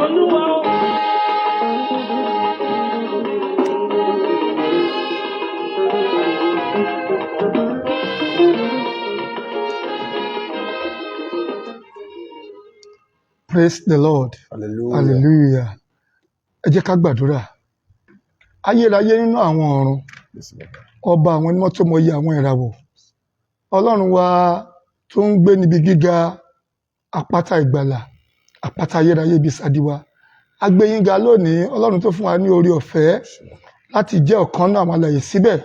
Olúwa o. Praise the Lord. Hallelujah. Hallelujah. Ẹ jẹ́ ká gbàdúrà. Ayérayé nínú àwọn ọ̀run, Yes, Lord. ọba àwọn onímọ̀ tó mọyì àwọn ìràwọ̀. Ọlọ́run wa tó ń gbé níbi gíga, àpáta ìgbàlà, àpáta ayérayé ibi ìsádi wa. A gbé yín ga lónìí, Ọlọ́run tó fún wa ní oore ọ̀fẹ́ láti jẹ́ ọ̀kan náà àwọn alààyè síbẹ̀.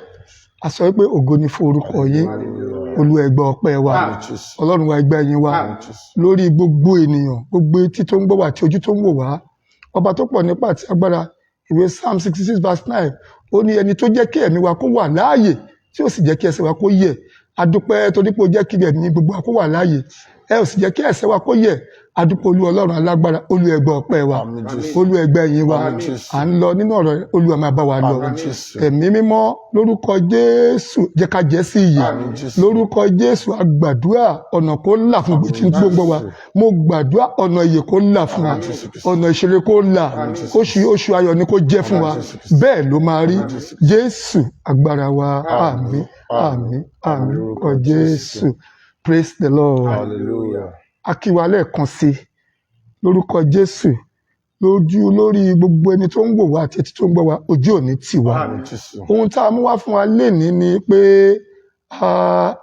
A sọ wípé ògo ni fún orúkọ yín. Olúwa, ẹ gbọ́ ọpẹ́ wa. Jésù. Ọlọ́run wa, ẹ gbà ìyìn wa lórí gbogbo ènìyàn, gbogbo etí tó ń gbọ́ wá àti ojú tó ń wò wá. Ọba tó pọ̀ nípa àti agbára, ìwé Psalm 66 verse 9, ó ní ẹni tó jẹ́ kí ẹ̀mí wa kó wà láàyè, tí ó sì jẹ́ kí ẹsẹ̀ wa kó yẹ̀. A dúpẹ́ torí pé ó jẹ́ kí ẹ̀mí gbogbo wa kó wà láàyè, ẹ ò sì jẹ́ kí ẹsẹ̀ wa kó yẹ̀. A dúpẹ́, Olú Ọlọ́run alágbára. Olúwa, ẹ gbọ́ ọpẹ́ wa. Àmín Jésù. Olúwa, ẹ gbà ìyìn wa. Àmín Jésù. À ń lọ nínú ọ̀rọ̀, Olúwa máa bá wa lọ. Àmín Jésù. Ẹ̀mí Mímọ́, lórúkọ Jésù, jẹ́ ká jẹ́ sí ìyè. Àmín Jésù. Lórúkọ Jésù, a gbàdúrà, ọ̀nà kó là fún gbogbo tí ń gbọ́ wa. Mo gbàdúrà, ọ̀nà ìyè kó là fún wa, ọ̀nà ìṣeré kó là. Oṣù yìí, oṣù ayọ̀ ni kó jẹ́ fún wa. Bẹ́ẹ̀ ló máa rí. Jésù agbára wa. Àmín, àmín, àmín, lórúkọ Jésù. Praise the Lord. Hallelujah. A kí wa lẹ́ẹ̀kan sí i lórúkọ Jésù. Lójú lórí gbogbo ẹni tó ń wò wá àti etí tó ń gbọ́ wa, ojú ò ní tì wá. Àmín Jésù. Ohun tá a mú wá fún wa lénìí ni pé a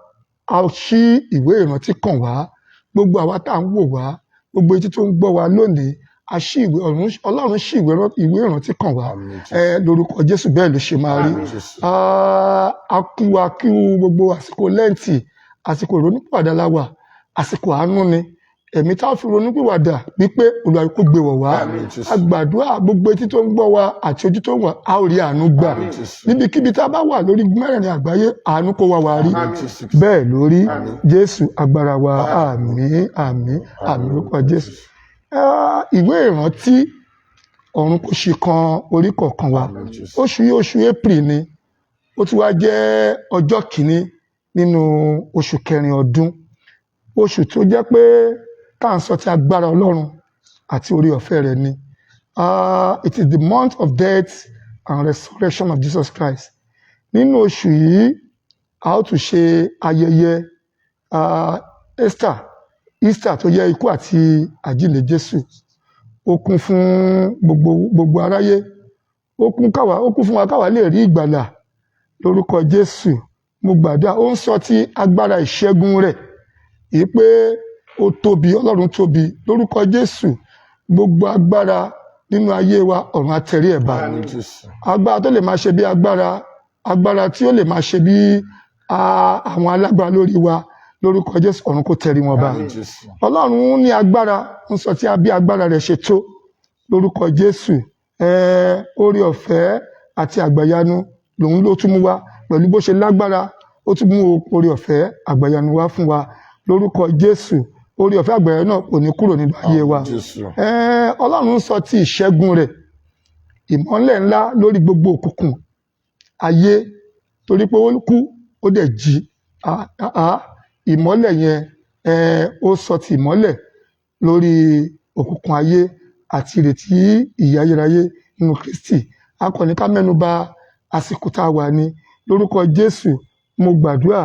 ṣí ìwé ìrántí kàn wá. Gbogbo àwa tá à ń wò wá, gbogbo etí tó ń gbọ́ wa lónìí, a ṣí ìwé ọ̀run, Ọlọ́run ṣí ìwé ìrántí kàn wá. Àmín Jésù. Ẹ lórúkọ Jésù, bẹ́ẹ̀ ló ṣe máa rí. Àmín Jésù. A kú wa kí gbogbo àsìkò Lẹ́ǹtì, àsìkò ìrònúpìwàdà la wà, àsìkò àánú ni. Ẹ̀mí tá a fi ronúpìwàdà wípé Olúwa kó gbé wọ̀ wá. Àmín Jésù. A gbàdúrà, gbogbo etí tó ń gbọ́ wa àti ojú tó ń wà, a ó rí àánú gbà. Àmín Jésù. Níbikíbi tá a bá wà lórí mẹ́rẹ̀ẹ̀rin àgbáyé, àánú kó wá wa rí. Àmín Jésù. Bẹ́ẹ̀ lórí. Jésù agbára wa. Àmín, àmín, àmín, lórúkọ Jésù. Ìwé ìrántí ọ̀run kò ṣì kan orí kọ̀ọ̀kan wa. Àmín Jésù. Oṣù yìí, oṣù April ni, ó ti wá jẹ́ ọjọ́ kìíní nínú oṣù kẹrin ọdún, oṣù tó jẹ́ pé tá à ń sọ ti agbára Ọlọ́run àti orí ọ̀fẹ́ rẹ̀ ni. It is the month of death and resurrection of Jesus Christ. Nínú oṣù yìí, a ó tún ṣe ayẹyẹ Easter, Easter tó jẹ́ ikú àti àjíǹde Jésù. Ó kún fún gbogbo gbogbo aráyé, ó kún káwa, ó kún fún wa káwa lè rí ìgbàlà. Lórúkọ Jésù, mo gbàdúrà. Ó ń sọ ti agbára ìṣẹ́gun rẹ̀, èyí pé ó tóbi, Ọlọ́run tóbi. Lórúkọ Jésù, gbogbo agbára nínú ayé wa, ọ̀run á tẹrí ẹ̀ ba. Àmín Jésù. Agbára tó lè máa ṣe bí agbára, agbára tí ó lè máa ṣe bí àwọn alágbára lórí wa, lórúkọ Jésù, ọ̀run kó tẹrí wọn ba. Àmín Jésù. Ọlọ́run ní agbára, ń sọ tí a bí agbára rẹ̀ ṣe tó. Lórúkọ Jésù, oore ọ̀fẹ́ àti àgbàyanu lòun ló tún mú wá. Pẹ̀lú bó ṣe lágbára, ó tún mú oore ọ̀fẹ́ àgbàyanu wá fún wa. Lórúkọ Jésù, oore ọ̀fẹ́ àgbàyanu náà kò ní kúrò nínú ayé wa. Àmín Jésù. Ọlọ́run ń sọ ti ìṣẹ́gun rẹ̀, ìmọ́lẹ̀ ńlá lórí gbogbo òkùnkùn ayé, torí pé ó kú, ó dẹ̀ jí. Ìmọ́lẹ̀ yẹn, ó sọ ti ìmọ́lẹ̀ lórí òkùnkùn ayé àti ìrètí ìyè ayérayé nínú Kristi. A kò ní ká mẹ́nu bà àsìkò tá a wà ní. Lórúkọ Jésù, mo gbàdúrà,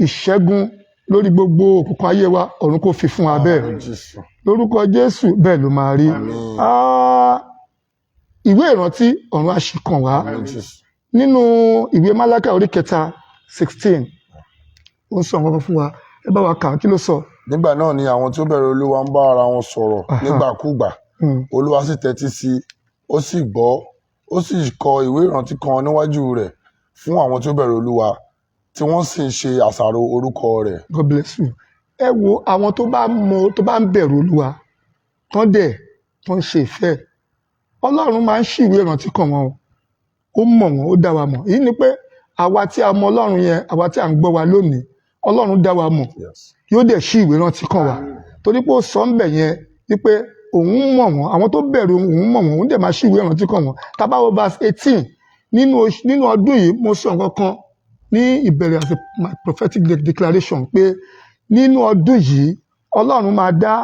ìṣẹ́gun lórí gbogbo òkùnkùn ayé wa, ọ̀run kò fi fún wa bẹ́ẹ̀. Àmín Jésù. Lórúkọ Jésù, bẹ́ẹ̀ ló máa rí. Àmín. Ìwé ìrántí ọ̀run á ṣí kàn wá. Àmín Jésù. Nínú ìwé Málákà orí kẹta 16, ó ń sọ nǹkan kan fún wa. Ẹ bá wa kà á, kí ló sọ? Nígbà náà ni àwọn tí ó bẹ̀rù Olúwa ń bá ara wọn sọ̀rọ̀ nígbàkúùgbà. Olúwa sì tẹ́tí sí i, ó sì gbọ́, ó sì kọ ìwé ìrántí kan níwájú rẹ̀ fún àwọn tí ó bẹ̀rù Olúwa, tí wọ́n sì ń ṣe àṣàrò orúkọ rẹ̀. God bless you. Ẹ wo àwọn tó bá mọ, tó bá ń bẹ̀rù Olúwa, tán dẹ̀ tó ń ṣe ìfẹ́ Ọlọ́run, máa ń ṣí ìwé ìrántí kàn wọ́n o. Ó mọ̀ wọ́n, ó dá wa mọ̀. Èyí ni pé àwa tí a mọ Ọlọ́run yẹn, àwa tí à ń gbọ́ wa lónìí, Ọlọ́run dá wa mọ̀, yóò dẹ̀ ṣí ìwé ìrántí kàn wá, torí pé ó sọ ń bẹ̀ yẹn wípé òun mọ̀ wọ́n, àwọn tó bẹ̀rù òun mọ̀ wọ́n, òun dẹ̀ máa ṣí ìwé ìrántí kàn wọ́n. Tá bá wo verse 18 nínú ọdún yìí, mo sọ nǹkan kan ní ìbẹ̀rẹ̀ as my prophetic declaration pé nínú ọdún yìí, Ọlọ́run máa dá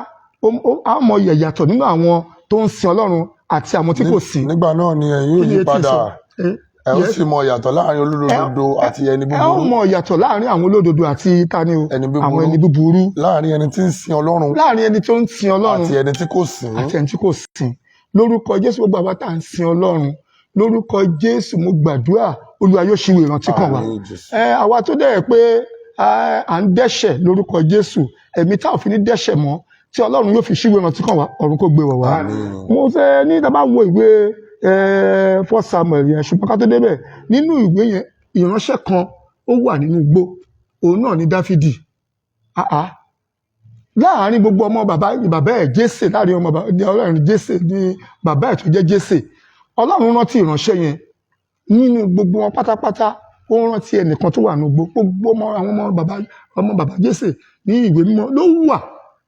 á mọ ìyàtọ̀ nínú àwọn tó ń sin Ọlọ́run àti àwọn tí kò sìn. Nígbà náà ni ẹ̀yin Kí yóò ni yí etí padà, sọ? ẹ ó Yes. sì mọ ìyàtọ̀ láàrin olódodo àti ẹni Ẹ ó búburú, mọ ìyàtọ̀ láàrin àwọn olódodo àti tani o? Ẹni búburú. Àwọn ẹni búburú. Láàrin ẹni tí ń sin Ọlọ́run Láàrin ẹni tó ń sin Ọlọ́run àti ẹni tí kò sìn. àti ẹni tí kò sìn. Lórúkọ Jésù, gbogbo àwa tá à ń sin Ọlọ́run, lórúkọ Jésù, mo gbàdúrà, Olúwa yóò ṣíwèé ìrántí kàn wá. Àmín, Jésù. Ẹ àwa tó dẹ̀ pé à ń dẹ́ṣẹ̀, lórúkọ Jésù, ẹ̀mí tá ò fi ní dẹ́ṣẹ̀ mọ́, tí Ọlọ́run yóò fi ṣíwèé ìrántí kàn wá, ọ̀run kó gbé wọ̀ wá. Àmín. Mo fẹ́ ní tá a bá wo ìwé First Samuel yẹn, ṣùgbọ́n ká tó débẹ̀, nínú ìwé yẹn, ìránṣẹ́ kan ó wà nínú igbó, òun náà ní Dáfídì. Ah ah. Láàárín gbogbo ọmọ bàbá ẹ̀ Jésè, láàrin ọmọ bàbá ní Ọlọ́run Jésè ní bàbá ẹ̀ tó jẹ́ Jésè, Ọlọ́run rántí ìránṣẹ́ yẹn nínú gbogbo wọn pátápátá. Ó rántí ẹnìkan tó wà ní igbó. Gbogbo ọmọ àwọn ọmọ bàbá Jésè ní ìwé mímọ́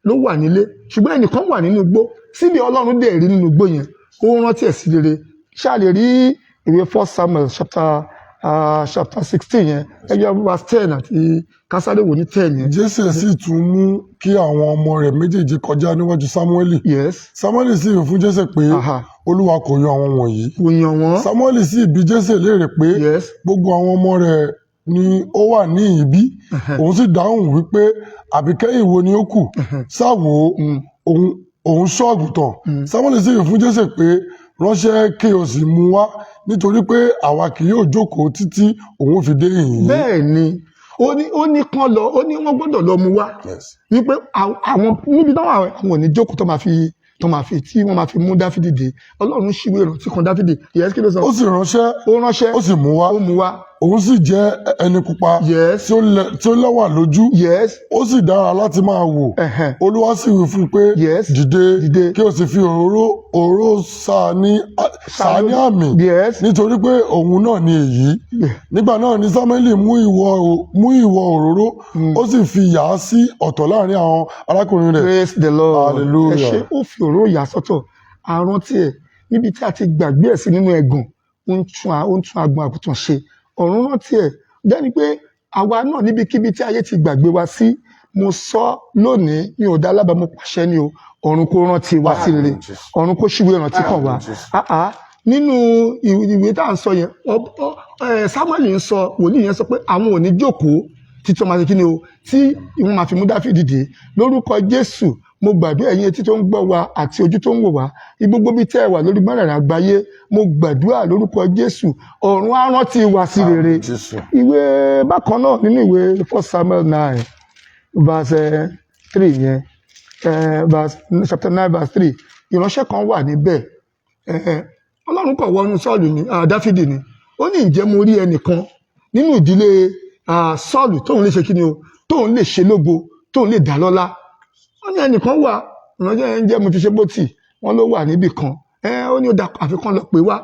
ló wà nílé, ṣùgbọ́n ẹnìkan wà nínú igbó. Síbi Ọlọ́run dẹ̀ rí nínú igbó yẹn, ó rántí ẹ̀ sí rere. Ṣáà lè rí ìwé First Samuel chapter 16 yẹn, ẹgbẹ́ verse 10 àti kásáré wò ní 10 yẹn. Jésè sì tún mú kí àwọn ọmọ rẹ̀ méjèèjì kọjá níwájú Sámúẹ́lì. Sámúẹ́lì sì wí fún Jésè pé, Olúwa kò yan àwọn wọ̀nyí. Kò yàn wọ́n. Sámúẹ́lì sì bi Jésè léèrè pé, gbogbo àwọn ọmọ rẹ̀ ni ó wà ní ìbí? Òun sì dáhùn wípé, àbíkẹ́yìn wo ni ó kù? Sá wò ó, òun ṣọ́ àgùntàn. Sámúẹ́lì sì wí fún Jésè pé, ránṣẹ́ kí o sì mú wá, nítorí pé àwa kì yóò jókòó títí òun fi dé ìhín. Bẹ́ẹ̀ ni, ó ní kán lọ, ó ní wọ́n gbọ́dọ̀ lọ mú wá, wípé àwọn níbi táwọn àwọn ò ní jókòó tó máa fi tí wọ́n máa fi mú Dáfídì dé. Ọlọ́run ṣíwèé ìrántí kan Dáfídì. Yes, kí ló sọ? Ó sì ránṣẹ́, Ó ránṣẹ́, ó sì mú wá. Ó mú wá. Òun sì jẹ́ ẹni pupa tí ó lẹ́wà lójú, ó sì dára láti máa wò. Olúwa sì wí fún un pé, dìde, Dìde. kí o sì fi òróró sà á ní àmì, nítorí pé òun náà ni èyí. Nígbà náà ni Sámúẹ́lì mú ìwọ òróró, ó sì fi yà á sí ọ̀tọ̀ láàrin àwọn arákùnrin rẹ̀. Praise the Lord. Hallelujah. Ẹ ṣe. Ó fi òróró yà sọ́tọ̀, àrántí ẹ̀ níbi tí a ti gbàgbé ẹ̀ sí nínú ẹ̀gàn. Ó ń tún agbọn àgùntàn ṣe. Ọ̀run rántí ẹ̀ jẹ́ni pé àwa náà, níbikíbi tí ayé ti gbàgbé wa sí, mo sọ lónìí, mi ò dá lábàá, mo pàṣẹ ni o, ọ̀run kó rántí wa sí rere. Ọ̀run kó ṣíwèé ìrántí kàn wá. Ah ah. Nínú ìwé tá à ń sọ yẹn, Samuel ń sọ, wòlíì yẹn sọ pé àwọn ò ní jókòó títí wọ́n máa ṣe kí ni o, tí wọ́n máa fi mú Dáfídì dé. Lórúkọ Jésù, mo gbàdúrà, ẹ̀yin etí tó ń gbọ́ wa àti ojú tó ń wò wá, gbogbo bí tẹ́ ẹ wà lórí mẹ́rẹ̀ẹ̀rin àgbáyé, mo gbàdúrà lórúkọ Jésù, ọ̀run á rántí wa sí rere. Jésù. Ìwé bákan náà, nínú ìwé First Samuel 9 verse 3 yẹn, verse chapter 9 verse 3, ìránṣẹ́ kan wà níbẹ̀. Ọlọ́run kọ̀ wọnú Sọ́ọ̀lù ní Dáfídì ni. Ó ní, ǹjẹ́ mo rí ẹnìkan nínú ìdílé Sọ́ọ̀lù tóun lè ṣe kí ni o, tóun lè ṣe lógo, tóun lè dá lọ́lá? Ó ní ẹnìkan wà, ìránṣẹ́ yẹn ń jẹ́ Mẹfiṣébótì, wọ́n ló wà níbì kan. Ó ní ó da, àfikún lọ pé wá.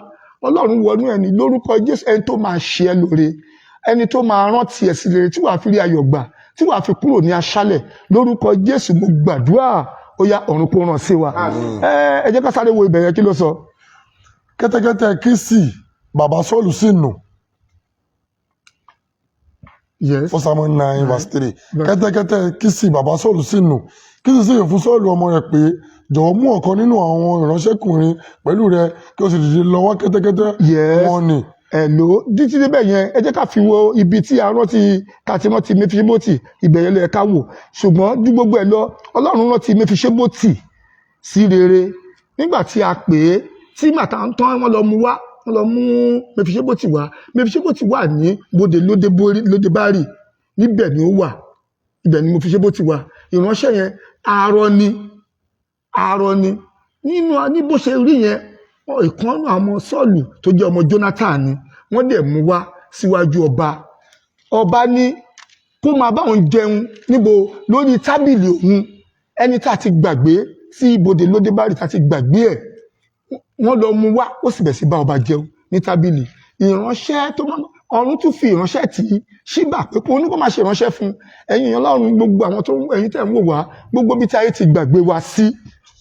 Ọlọ́run wọnú ẹni. Lórúkọ Jésù, ẹni tó máa ṣe ẹ́ lóore, ẹni tó máa rántí ẹ̀ sí rere, tí wàá fi rí ayọ̀ gbà, tí wàá fi kúrò ní aṣálẹ̀, lórúkọ Jésù, mo gbàdúrà, ó yá, ọ̀run kó ràn sí wa. Ẹ jẹ́ ká sáré wo ibẹ̀ yẹn. Kí ló sọ? Kẹ́tẹ́kẹ́tẹ́ Kíṣì bàbá Sọ́ọ̀lù sì nù. First Samuel 9 verse 3. Kẹ́tẹ́kẹ́tẹ́ Kíṣì bàbá Sọ́ọ̀lù sì nù. Kíṣì sì fún Sọ́ọ̀lù ọmọ rẹ̀ pé, jọ̀wọ́, mú ọ̀kan nínú àwọn ìránṣẹ́kùnrin pẹ̀lú rẹ, kí o sì dìde lọ wá kẹ́tẹ́kẹ́tẹ́ wọn nì. Ẹ lò ó títí débẹ̀ yẹn. Ẹ jẹ́ ká fi wo ibi tí a rántí ká ti rántí Mẹfiṣébótì, ibẹ̀ yẹn ló yẹ ká wò. Ṣùgbọ́n ju gbogbo ẹ̀ lọ, Ọlọ́run rántí Mẹfiṣébótì sí rere nígbà tí a pè é, tí màtá ń tán, wọ́n lọ mú wá, wọ́n lọ mú Mẹfiṣébótì wá. Mẹfiṣébótì wà ní bodè Lódebárì, níbẹ̀ ni ó wà, ibẹ̀ ni Mẹfiṣébótì wà. Ìránṣẹ́ yẹn, arọ ni, arọ ni. Nínú ní bó ṣe rí yẹn, ìkan nínú àwọn ọmọ Sọ́ọ̀lù tó jẹ́ ọmọ Jonathan ni. Wọ́n dẹ̀ mú wá síwájú ọba. Ọba ní kó máa bá òun jẹun níbo? Lórí tábìlì òun. Ẹni tá a ti gbàgbé sí ibodè Lódébárì, tá a ti gbàgbé ẹ̀, wọ́n lọ mú wá, ó sì bẹ̀ sí bá ọba jẹun ní tábìlì. Ìránṣẹ́ tó máa, ọ̀run tún fi ìránṣẹ́ tì í ṣíbà pé kó ní kó máa ṣe ìránṣẹ́ fún. Ẹ̀yin èèyàn Ọlọ́run, gbogbo àwọn tó ẹ̀yin tẹ̀ ń wò wá, gbogbo bí tí ayé ti gbàgbé wa sí,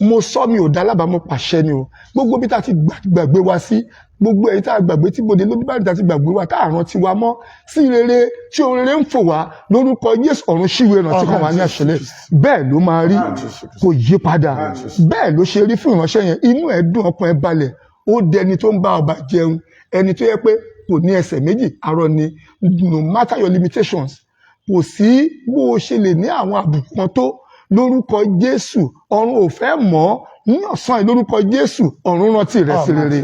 Mo sọ, mi ò dá lábàá, mo pàṣẹ ni o. Gbogbo bí tá a ti gbàgbé wa sí, gbogbo èyí tá a gbàgbé tí bòde lójú bá tá a ti gbàgbé wa, tá a rántí wa mọ́ sí rere, tí ohun rere ń fò wá, lórúkọ Jésù, ọ̀run ṣíwèé ìrántí kan wá ní àṣẹlẹ̀. Bẹ́ẹ̀ ló máa rí, kò yí padà. Bẹ́ẹ̀ ló ṣe rí fún ìránṣẹ́ yẹn. Inú ẹ̀ dùn, ọkàn ẹ̀ balẹ̀, ó dẹni tó ń bá ọba jẹun, ẹni tó yẹ pé kò ní ẹsẹ̀ méjì, arọ ni. No matter your limitations, kò sí bó o ṣe lè ní àwọn àbùkù kan tó, lórúkọ Jésù, ọ̀run ò fẹ́ mọ̀ ọ́ ní ọ̀sán yìí. Lórúkọ Jésù, ọ̀run rántí rẹ̀ sí rere.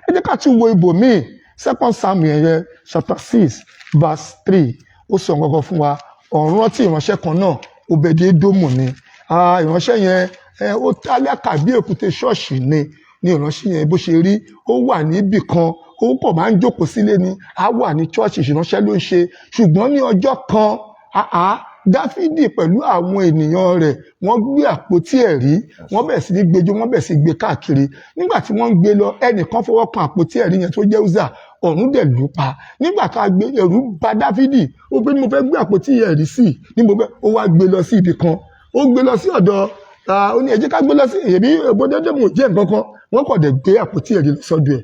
Ẹ jẹ́ ká tún wo ibòmíì. Second Samuel yẹn, chapter 6 verse 3, ó sọ nǹkan kan fún wa. Ọ̀run rántí ìránṣẹ́ kan náà, Obedi-Edomu ni. Ìránṣẹ́ yẹn, ó tálákà bí èkúté ṣọ́ọ̀ṣì ni. Ní ìránṣẹ́ yẹn, bó ṣe rí, ó wà níbì kan, ó kọ̀ máa ń jókòó sílé ni, á wà ní ṣọ́ọ̀ṣì, ìránṣẹ́ ló ń ṣe. Ṣùgbọ́n ní ọjọ́ kan, Dáfídì pẹ̀lú àwọn ènìyàn rẹ̀, wọ́n gbé àpótí ẹ̀rí, wọ́n bẹ̀rẹ̀ sí ní gbẹjọ́, wọ́n bẹ̀rẹ̀ sí gbé káàkiri. Nígbà tí wọ́n ń gbé lọ, ẹnìkan fọwọ́ kan àpótí ẹ̀rí yẹn tó jẹ́ Uzzah, ọ̀run dẹ̀ lù pa. Nígbà tá a gbé, ẹ̀rù bà Dáfídì. Ó pé ní mo fẹ́ gbé àpótí ẹ̀rí sí ní mo fẹ́. Ó wá gbé lọ sí ibì kan, ó gbé lọ sí ọ̀dọ̀, ó ní ẹ jẹ́ ká gbé lọ sí èmi òbódédé, mo jẹ́ nǹkan kan. Wọ́n kọ̀ dẹ̀ gbé àpótí ẹ̀rí lọ sọ́dọ̀ ẹ̀.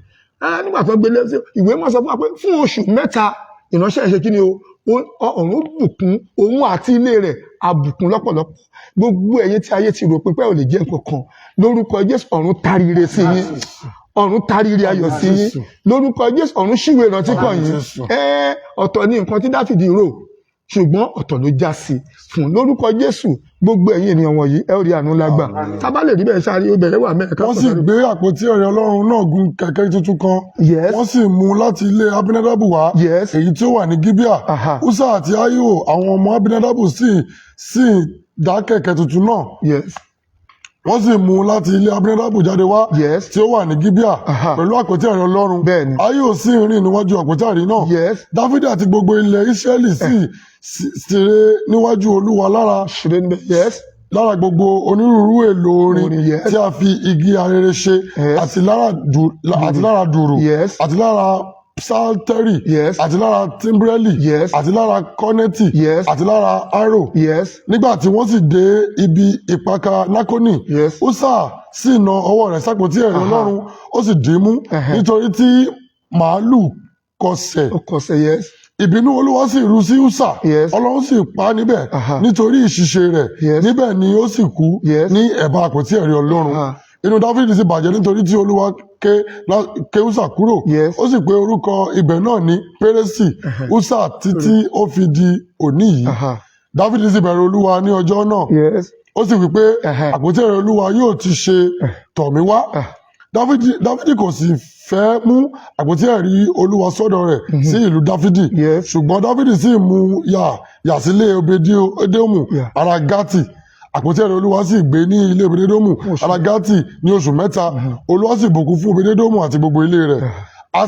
Nígbà tó gbé lọ sí, ìwé mọ́ sọ fún wa pé fún oṣù 3, ìránṣẹ́ ṣe kí ni o, ọ̀run bùkún òun àti ilé rẹ̀, àbùkún lọ́pọ̀lọpọ̀. Gbogbo ẹ̀yin tí ayé ti rò pé pé ò lè jẹ́ nǹkan kan, lórúkọ Jésù, ọ̀run taríire sí yín, ọ̀run taríire ayọ̀ sí yín. Lórúkọ Jésù, ọ̀run ṣíwèé ìrántí kàn yín. Ọ̀tọ̀ ni nǹkan tí Dáfídì rò, ṣùgbọ́n ọ̀tọ̀ ló já sí fún. Lórúkọ Jésù, gbogbo ẹ̀yin ènìyàn wọ̀nyí, ẹ ó rí àánú lágbà. Tábà lè rí bẹ́ẹ̀, sáré obìnrin wà mẹ́rin. Wọ́n sì gbé àpótí ẹ̀rí Ọlọ́run náà gun kẹ̀kẹ́ tuntun kan. Wọ́n sì mú un láti ilé Abinadabu wá, èyí tí ó wà ní Gíbíà. Usa àti Ahio, àwọn ọmọ Abinadabu, sì dá kẹ̀kẹ́ tuntun náà. Wọ́n sì mú un láti ilé Abinadabu jáde wá, tí ó wà ní Gíbíà, pẹ̀lú àpótí ẹ̀rí Ọlọ́run. Ahio sì ń rìn níwájú àpótí ẹ̀rí náà. Dáfídì àti gbogbo ilẹ̀ Ísírẹ́lì sì ṣeré níwájú Olúwa lára Ṣeré níbẹ̀, yes. lára gbogbo onírúurú èlò orin Orin, yes. tí a fi igi arére ṣe, àti lára dùrù, àti lára psalteri, àti lára tímbrẹ́lì, àti lára kọ́nẹ́tì, àti lára arò. Nígbà tí wọ́n sì dé ibi ìpakà Nákónì, Úsà sì na ọwọ́ rẹ̀ sápótí ẹ̀rí Ọlọ́run, ó sì dì í mú, nítorí tí màálù kọsẹ̀. Ó kọsẹ̀, yes. Ìbínú Olúwa sì ru sí Úsà, Ọlọ́run sì pa á níbẹ̀ nítorí ìṣìṣe rẹ̀. Níbẹ̀ ni ó sì kú ní ẹ̀bá àpótí ẹ̀rí Ọlọ́run. Inú Dáfídì sì bàjẹ́ nítorí tí Olúwa ké Úsà kúrò. Ó sì pe orúkọ ibẹ̀ náà ní Pérésì Úsà títí ó fi di òní yìí. Dáfídì sì bẹ̀rù Olúwa ní ọjọ́ náà, ó sì wí pé, "Àpótí ẹ̀rí Olúwa yóò ti ṣe tọ̀ mí wá?" Dáfídì kò sì fẹ́ mú àpótí ẹ̀rí Olúwa sọ́dọ̀ rẹ̀ sí ìlú Dáfídì. Ṣùgbọ́n Dáfídì sì mú yà sílé Obedi-Edomu ará Gátì. Àpótí ẹ̀rí Olúwa sì gbé ní ilé Obedi-Edomu ará Gátì ní oṣù 3. Olúwa sì bùkún fún Obedi-Edomu àti gbogbo ilé rẹ̀. A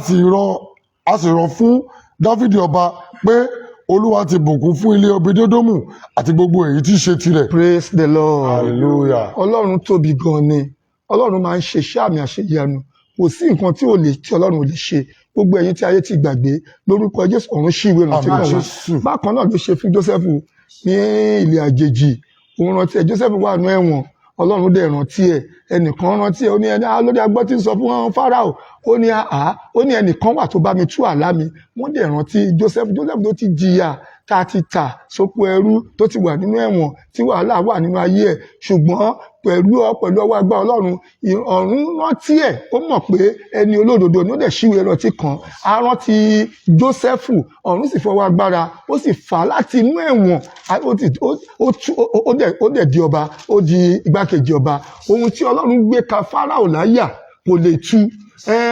sì rọ fún Dáfídì ọba pé Olúwa ti bùkún fún ilé Obedi-Edomu àti gbogbo èyí tí í ṣe tirẹ̀. Praise the Lord. Hallelujah. Ọlọ́run tóbi gan ni. Ọlọ́run máa ń ṣe iṣẹ́ àmì àṣeyanu. Kò sí nǹkan tí ò lè tí Ọlọ́run ò lè ṣe. Gbogbo ẹ̀yin tí ayé ti gbàgbé, lórúkọ Jésù, ọ̀run ṣí ìwé ìrántí Àmín. kan wá. Jésù. Bákan náà ló ṣe fún Joseph ní ilẹ̀ àjèjì. Òun rántí ẹ. Joseph wà nú ẹ̀wọ̀n, Ọlọ́run dẹ̀ rántí ẹ. Ẹnìkan rántí ẹ. Ó ní ẹni lórí agbọ́ tí ń sọ fún Fáráò, ó ní àá, ó ní ẹnìkan wà tó bá mi tú àlá mi. Wọ́n dẹ̀ rántí Joseph. Joseph tó ti jìyà, tá a ti tà sóko ẹrú, tó ti wà nínú ẹ̀wọ̀n, tí wàhálà wà nínú ayé ẹ̀, ṣùgbọ́n pẹ̀lú ọwọ́ agbára Ọlọ́run, ọ̀run rántí ẹ̀. Ó mọ̀ pé ẹni olódodo ni ó dẹ̀ ṣíwèé rántí kan. A rántí Jósẹ́fù, ọ̀run sì fọwọ́ agbára, ó sì fà á láti inú ẹ̀wọ̀n. Ó ti ó tú ó dẹ̀ di ọba, ó di igbákejì ọba. Ohun tí Ọlọ́run gbé ka Fáráò láyà kò lè tú.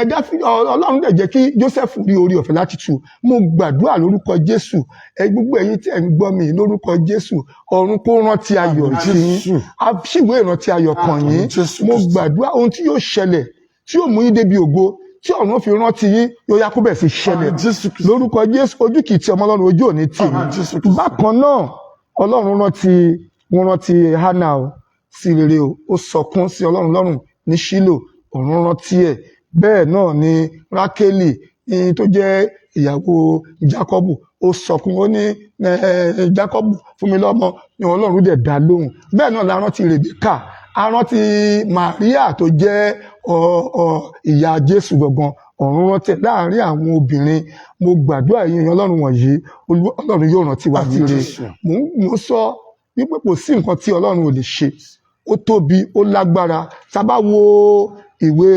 Dáfídì, Ọlọ́run dẹ̀ jẹ́ kí Joseph rí orí ọ̀fẹ́ láti tú. Mo gbàdúrà lórúkọ Jésù, ẹ gbogbo ẹ̀yin tí ẹ ń gbọ́ mi, lórúkọ Jésù, ọ̀run kó rántí ayọ̀ sí yín. Jésù. Ṣíwèé ìrántí ayọ̀ kàn yín. Jésù Mo Kristi. gbàdúrà, ohun tí yóò ṣẹlẹ̀ tí yóò mú yín débi ògo, tí ọ̀run fi rántí yín, yóò yá kó bẹ̀ sí ṣẹlẹ̀. Àmín. Jésù Kristi. Lórúkọ Jésù, ojú kìí ti ọmọ Ọlọ́run, ojú òní tì Àmín. yín. Jésù Kristi. Bákan náà, Ọlọ́run rántí, wọ́n rántí Hannah o sí rere o. Ó sọkún sí Ọlọ́run lọ́rùn ní Ṣílò, ọ̀run rántí ẹ̀. Bẹ́ẹ̀ náà ni Rákélì ní tó jẹ́ ìyàwó Jákọ́bù, ó sọkún, ó ní Jákọ́bù, fún mi lọ́mọ, ní Ọlọ́run dẹ̀ dá lóhùn. Bẹ́ẹ̀ náà la rántí Rèbékà. A rántí Maria tó jẹ́ ìyá Jésù gangan, ọ̀run rántí láàrin àwọn obìnrin. Mo gbàdúrà yín, Ọlọ́run wọ̀nyí, Ọlọ́run yóò rántí wa Àmín tire. Jésù. Mò ń sọ wípé kò sí nǹkan tí Ọlọ́run ò lè ṣe. Ó tóbi, ó lágbára. Tá a bá wo ìwé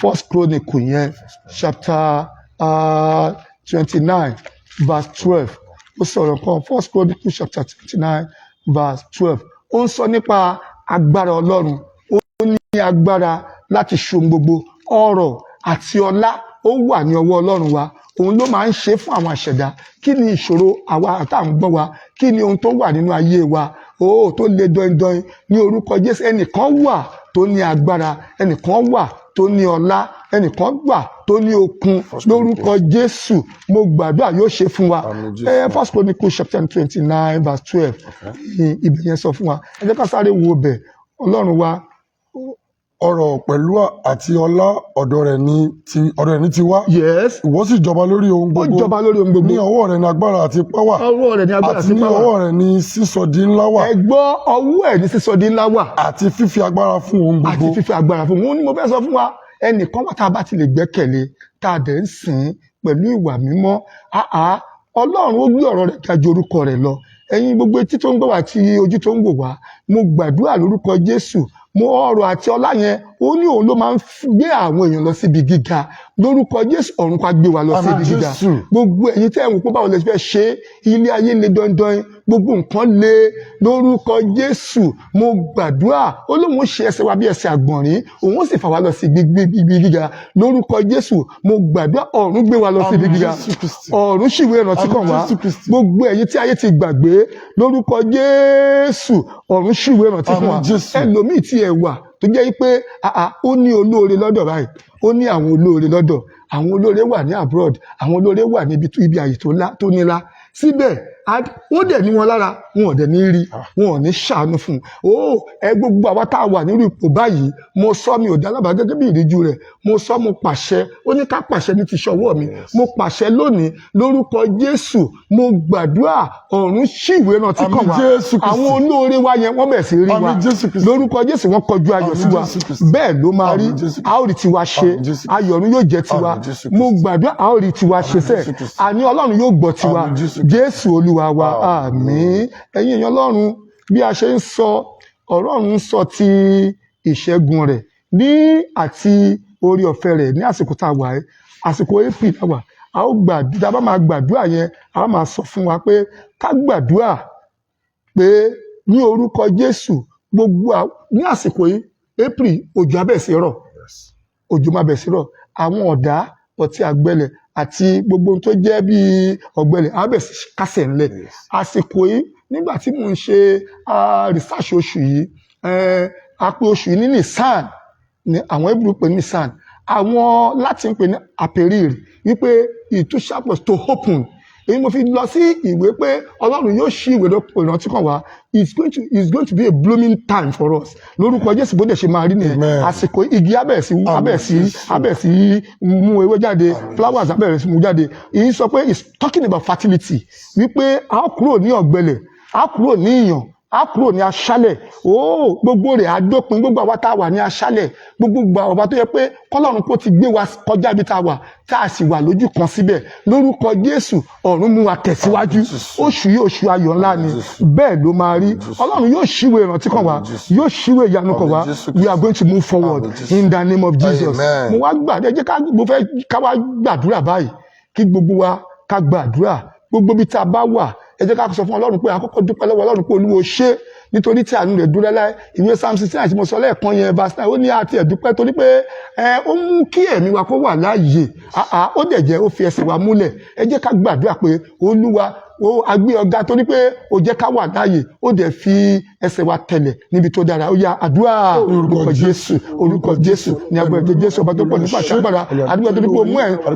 First Chronicle yẹn, chapter 29 verse 12, ó sọ̀rọ̀ kan. First Chronicle chapter 29 verse 12, ó ń sọ nípa agbára Ọlọ́run. Ó ní agbára láti ṣe ohun gbogbo. Ọrọ̀ àti ọlá, ó wà ní ọwọ́ Ọlọ́run wa. Òun ló máa ń ṣe fún àwọn àṣẹ̀dá. Kí ni ìṣòro àwa tá à ń gbọ́ wa? Kí ni ohun tó wà nínú ayé wa ó tó le dọ́ndọ́n? Ní orúkọ Jésù, ẹnìkan wà tó ní agbára, ẹnìkan wà tó ní ọlá, ẹnìkan wà tó ní okun. Lórúkọ Jésù, mo gbàdúrà, yóò ṣe fún wa. Àmín Jésù. First Chronicle chapter 29 verse 12, ibẹ̀ yẹn sọ fún wa. Ẹ jẹ́ ká sáré wo bẹ̀. Ọlọ́run wa. Ọrọ̀ pẹ̀lú àti ọlá, ọ̀dọ̀ rẹ̀ ní ti wá. Ìwọ sì jọba lórí ohun Ó gbogbo. jọba lórí ohun gbogbo. Ní ọwọ́ rẹ̀ ní agbára àti ipá wà. Ọwọ́ rẹ̀ ní agbára Àti àti ní ipá wà. ọwọ́ rẹ̀ ní sísọ di ńlá wà. Ẹ gbọ́, ọwọ́ ẹ̀ ní sísọ di ńlá wà. Àti fífi agbára fún ohun Àti gbogbo. fífi agbára fún wọn ni mo fẹ́ sọ fún wa. Ẹnìkan wà tá a bá ti lè gbẹ́kẹ̀lé, tá a dẹ̀ ń sìn ín pẹ̀lú ìwà mímọ́. Àá Ọlọ́run, ó gbé ọ̀rọ̀ rẹ̀ ga ju orúkọ rẹ̀ lọ. Ẹ̀yin gbogbo etí tó ń gbọ́ wá àti ojú tó ń wò wá, mo gbàdúrà lórúkọ Jésù. Mo ọrọ̀ àti ọlá yẹn, ó ní òun ló máa ń gbé àwọn èèyàn lọ síbi gíga. Lórúkọ Jésù, ọ̀run ká gbé wa lọ síbi Àmín gíga. Jésù. Gbogbo ẹ̀yin tẹ́ ẹ̀ wò pé báwo lè fẹ́ ṣe é, ilé ayé le dandan, gbogbo nǹkan le, lórúkọ Jésù, mo gbàdúrà, ó lóun ó ṣe ẹsẹ̀ wa bí ẹsẹ̀ àgbọ̀nrín, òun ó sì fà wá lọ sí ibi gíga. Lórúkọ Jésù, mo gbàdúrà, ọ̀run gbé wa lọ sí ibi Àmín gíga. Jésù Kristi. Ọ̀run ṣìwé ìrántí kàn Àmín wá. Jésù Kristi. Gbogbo ẹ̀yin tí ayé ti gbàgbé, lórúkọ Jésù, ọ̀run ṣìwé ìrántí fún wa. Àmín Jésù. Ẹlòmíì tí ẹ wà tó jẹ́ pé àà, ó ní olóore lọ́dọ̀ báyìí, ó ní àwọn olóore lọ́dọ̀, àwọn olóore wà ní abroad, àwọn olóore wà níbi tó ibi àyè tó lá tó nílá síbẹ̀, ó dẹ̀ ní wọn lára, wọn ò dẹ̀ ní rí, wọn ò ní ṣàánú fún un. Ó ẹ gbogbo àwa tá a wà nírú ipò báyìí, mo sọ, mi ò dá lábàá gẹ́gẹ́ bí ìríjú rẹ̀. Mo sọ, mo pàṣẹ, ó ní ká pàṣẹ ní ti ṣọwọ́ mi. Mo pàṣẹ lónìí lórúkọ Jésù, mo gbàdúrà, ọ̀run ṣìwé rántí kàn Àmín wá. Jésù Kristi. Àwọn olóore wa yẹn, wọ́n bẹ̀ sí rí wa. Àmín Jésù Kristi. Lórúkọ Jésù, wọ́n kọjú ayọ̀ Àmín sí wa. Jésù Kristi. Bẹ́ẹ̀ ló máa rí. Àmín Jésù Kristi. A ó rí tiwa ṣe. Àmín Jésù Kristi. Ayọ̀ ọ̀run yóò jẹ́ tiwa. Àmín Jésù Mo Kristi. gbàdúrà, a ó rí tiwa ṣe sẹ́. Jésù Kristi. Àní Ọlọ́run yóò gbọ́ tiwa. Àmín Jésù Kristi. Jésù Olúwa wa, àmín. Ẹ̀yin èèyàn Ọlọ́run, bí a ṣe ń sọ ọ̀rọ̀, Ọ̀run ń sọ ti ìṣẹ́gun rẹ̀ ní àti orí ọ̀fẹ́ rẹ̀ ní àsìkò tá a wà ẹ́, àsìkò April tá a wà. A ó gbàdúrà, a bá máa gbàdúrà yẹn, a máa sọ fún wa pé ká gbàdúrà pé ní orúkọ Jésù, gbogbo ní àsìkò yìí, April, òjò á bẹ̀rẹ̀ sí rọ̀, òjò máa bẹ̀rẹ̀ sí rọ̀. Àwọn ọ̀dá ọtí àgbẹlẹ̀ àti gbogbo ohun tó jẹ́ bíi ọ̀gbẹlẹ̀ á bẹ̀rẹ̀ sí kásẹ̀ ńlẹ̀. Àsìkò yìí, nígbà tí mò ń ṣe research oṣù yìí, a pè oṣù yìí ní Nisan, ní àwọn Hebrew pè ní Nisan, àwọn Latin pè ní April, wípé it was to open. Èyí mo fi lọ sí ìwé pé Ọlọ́run yóò ṣí ìwé ìrántí kan wá. It's going to be a blooming time for us. Lórúkọ Jésù, bó dẹ̀ ṣe máa rí nìyẹn. Amen. Àsìkò igi abẹ̀rẹ̀ sí abẹ̀rẹ̀ sí mú ewé jáde, flowers abẹ̀rẹ̀ sí mú jáde. Èyí sọ pé it's talking about fertility, wípé a ó kúrò ní ọ̀gbẹlẹ̀, a ó kúrò ní ìyàn, a kúrò ní aṣálẹ̀. Ó gbogbo rẹ̀ á dópin. Gbogbo àwa tá a wà ní aṣálẹ̀, gbogbo àwa tó yẹ pé kọ́lọ́run kó ti gbé wa kọjá ibi tá a wà, tá a sì wà lójú kan síbẹ̀, lórúkọ Jésù, ọ̀run mú wa tẹ̀síwájú. Oṣù yìí, oṣù ayọ̀ ńlá ni. Bẹ́ẹ̀ ló máa rí. Ọlọ́run yóò ṣíwèé ìrántí kan wá, yóò ṣíwèé ìyanu kan wá. We are going to move forward in the name of Jesus. Amen. Mo wá gbà, ẹ jẹ́ ká, mo fẹ́ ká wá gbàdúrà báyìí, kí gbogbo wa ká gbàdúrà. Gbogbo ibi tá a bá wà, ẹ jẹ́ ká sọ fún Ọlọ́run pé àkọ́kọ́ dúpẹ́ lọ́wọ́ Ọlọ́run pé Olúwo ṣe, nítorí tí àánú rẹ̀ dúró láé. Ìwé Psalm 69 tí mo sọ lẹ́ẹ̀kan yẹn, verse 9, ó ní àti ẹ̀dúpẹ́ torí pé ẹ ó mú kí ẹ̀mí wa kó wà láàyè. Àá, ó dẹ̀ jẹ́ ó fi ẹsẹ̀ wa múlẹ̀. Ẹ jẹ́ ká gbàdúrà pé Olúwa, ó agbé ọ̀gá torí pé ó jẹ́ ká wà láàyè, ó dẹ̀ fi ẹsẹ̀ wa tẹ̀lẹ̀ níbi tó dára. Ó yá, àdúrà. Orúkọ Jésù, orúkọ Jésù, ní agbára Jésù, ọba tó pọ̀ nípa àṣàgbára, àdúrà torí pé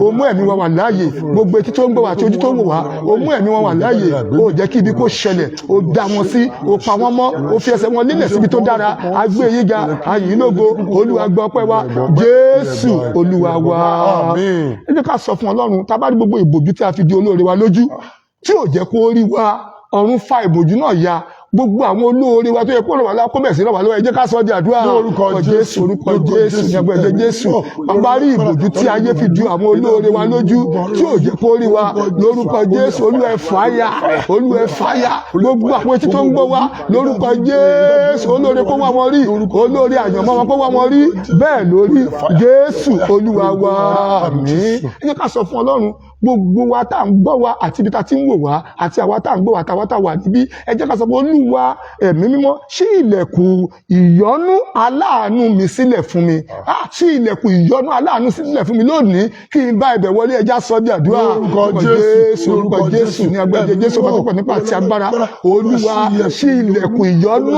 ó mú ẹ̀mí wa wà láàyè. Gbogbo etí tó ń gbọ́ wa àti ojú tó ń wò wá, ó mú ẹ̀mí wọn wà láàyè. Ó jẹ́ kí ibi kó ṣẹlẹ̀, ó dá wọn sí, ó pa wọ́n mọ́, ó fi ẹsẹ̀ wọn lélẹ̀ síbi tó dára. Agbé yín ga, ayìn lógo. Olúwa, gbọ́ ọpẹ́ wa. Jésù Olúwa wa. Àmín. Ẹ jẹ́ ká sọ fún Ọlọ́run, tá a bá rí gbogbo ìbòjú tí a fi di olóore wa lójú, tí ò jẹ́ kó rí wa, ọ̀run fa ìbòjú náà ya. Gbogbo àwọn olóore wa tó yẹ kó ràn wá lọ́wọ́, kó bẹ̀rẹ̀ sí ràn wá lọ́wọ́. Ẹ jẹ́ ká sọ di àdúrà. Ní orúkọ Jésù, Orúkọ Jésù, ní agbára ẹ̀jẹ̀ Jésù. Bàbá, rí ìbòjú tí ayé fi du àwọn olóore wa lójú, tí ò jẹ́ kó rí wa, lórúkọ Jésù, Olúwa, ẹ fàáyà. Olúwa, ẹ fàáyà. Gbogbo àwọn etí tó ń gbọ́ wa, lórúkọ Jésù, olóore kó wá wọn rí, olóore àyànmọ́ wọn kó wá wọn rí. Bẹ́ẹ̀ lórí, Jésù Olúwa wa, àmín. Ẹ jẹ́ ká sọ fún Ọlọ́run. Gbogbo wa tá à ń gbọ́ wa àti ibi tá a ti ń wò wá, àti àwa tá à ń gbọ́ wa àtàwa tá a wà níbí, ẹ jẹ́ ká sọ fún Olúwa. Ẹ̀mí Mímọ́, ṣí ilẹ̀kùn ìyọ́nú aláàánú mi sílẹ̀ fún mi. Ṣí ilẹ̀kùn ìyọ́nú aláàánú sílẹ̀ fún mi lónìí, kí n bá ibẹ̀ wọlé. Ẹ jẹ́ á sọ di àdúrà. Lórúkọ Jésù, Orúkọ Jésù, ní agbára Jésù, ọba tó pọ̀ nípa àti agbára. Olúwa, ṣí ilẹ̀kùn ìyọ́nú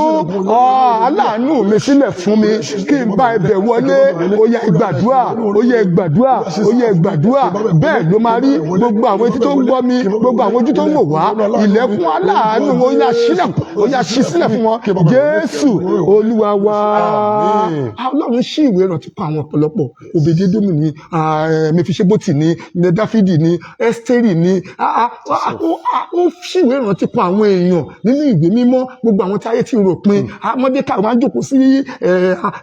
aláàánú mi sílẹ̀ fún mi, kí n bá ibẹ̀ wọlé. Ó yá, gbàdúrà. Ó yá, gbàdúrà. Ó yá, gbàdúrà. Bẹ́ẹ̀ ló máa rí. Gbogbo àwọn etí tó ń gbọ́ mi, gbogbo àwọn ojú tó ń wò wá, ilẹ̀kùn aláàánú, ó yá sílẹ̀, ó yá ṣí sílẹ̀ fún wọn. Jésù Olúwa wa. Àmín. Ọlọ́run ṣí ìwé ìrántí pa àwọn ọ̀pọ̀lọpọ̀. Òbèdédómù ni, Mẹfiṣẹ́bótì ni, Dáfídì ni, Ẹ́sítérì ni. Ó ṣí ìwé ìrántí pa àwọn èèyàn nínú ìwé mímọ́, gbogbo àwọn tí ayé ti rò pin. Mọ́dékà máa ń jókòó sí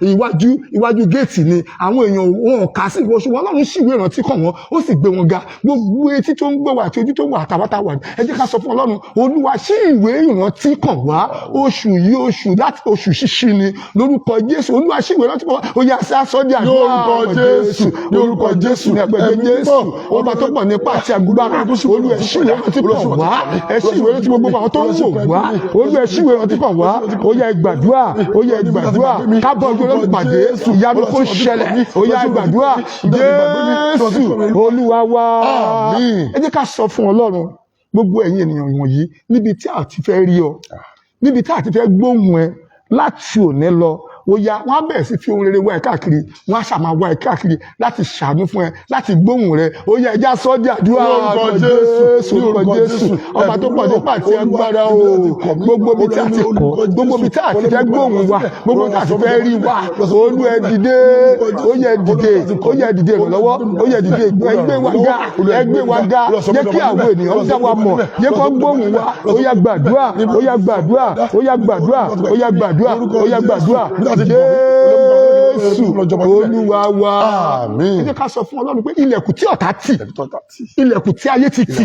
iwájú géètì ni, àwọn èèyàn wọn ò kà sí ìwọ, ṣùgbọ́n Ọlọ́run ṣí ìwé ìrántí kàn wọ́n, ó sì gbé wọn ga. Gbogbo etí tó ń gbọ́ wá àti ojú tó ń wà àtàwátà wà, ẹ jẹ́ ká sọ fún Ọlọ́run. Olúwa, ṣí ìwé ìrántí kàn wá. Oṣù yìí, oṣù láti oṣù ṣíṣí ni. Lórúkọ Jésù, Olúwa, ṣí ìwé ìrántí kàn wá. Ó yá, sí asọ́ di àdúrà. Lórúkọ Jésù, Lórúkọ Jésù, ní agbẹjẹ Jésù, ọba tó pọ̀ nípa àti agbára. Olúwa, ẹ ṣí ìwé ìrántí kàn wá. Ẹ ṣí ìwé ìrántí gbogbo àwọn tó ń wò wá. Olúwa, ẹ ṣí ìwé ìrántí kàn wá. Ó yá, ẹ gbàdúrà. Ó yá, ẹ gbàdúrà. Kábọ̀ ojú olóòtú pàdé, ìyanu kó ṣẹlẹ̀. Ó yá, ẹ gbàdúrà. Jésù Olúwa wa. Àmín. Ẹ jẹ́ ká sọ fún Ọlọ́run. Gbogbo ẹ̀yin ènìyàn wọ̀nyí, níbi tí a ti fẹ́ rí ọ, níbi tí a ti fẹ́ gbóhùn ẹ, láti òní lọ, ó yá, wọ́n á bẹ̀rẹ̀ sí fi ohun rere wá ẹ káàkiri. Wọ́n á ṣàmà wá ẹ káàkiri láti ṣàánú fún ẹ, láti gbóhùn rẹ. Ó yá, ẹ jẹ́ á sọ di àdúrà. Lórúkọ Jésù, Orúkọ Jésù, ọba tó pọ̀ nípa àti agbára o. Gbogbo ibi tí a ti kọ̀, gbogbo ibi tí a ti fẹ́ gbóhùn wa, gbogbo ibi tí a ti fẹ́ rí wa, Olú, ẹ dìde. Ó yá, dìde. Ó yá, dìde ìrànlọ́wọ́. Ó yá, dìde. Ẹgbẹ́ wa ga, ẹgbẹ́ wa ga. Jẹ́ kí àwọn ènìyàn dá wa mọ̀, jẹ́ kó gbóhùn wa. Ó yá, gbàdúrà. Ó yá, gbàdúrà. Ó yá, gbàdúrà. Ó yá, gbàdúrà. Ó yá, gbàdúrà. Jésù Olúwa wa. Àmín. Ẹ jẹ́ ká sọ fún Ọlọ́run pé ilẹ̀kùn tí ọ̀tá tì, ilẹ̀kùn tí ayé ti tì,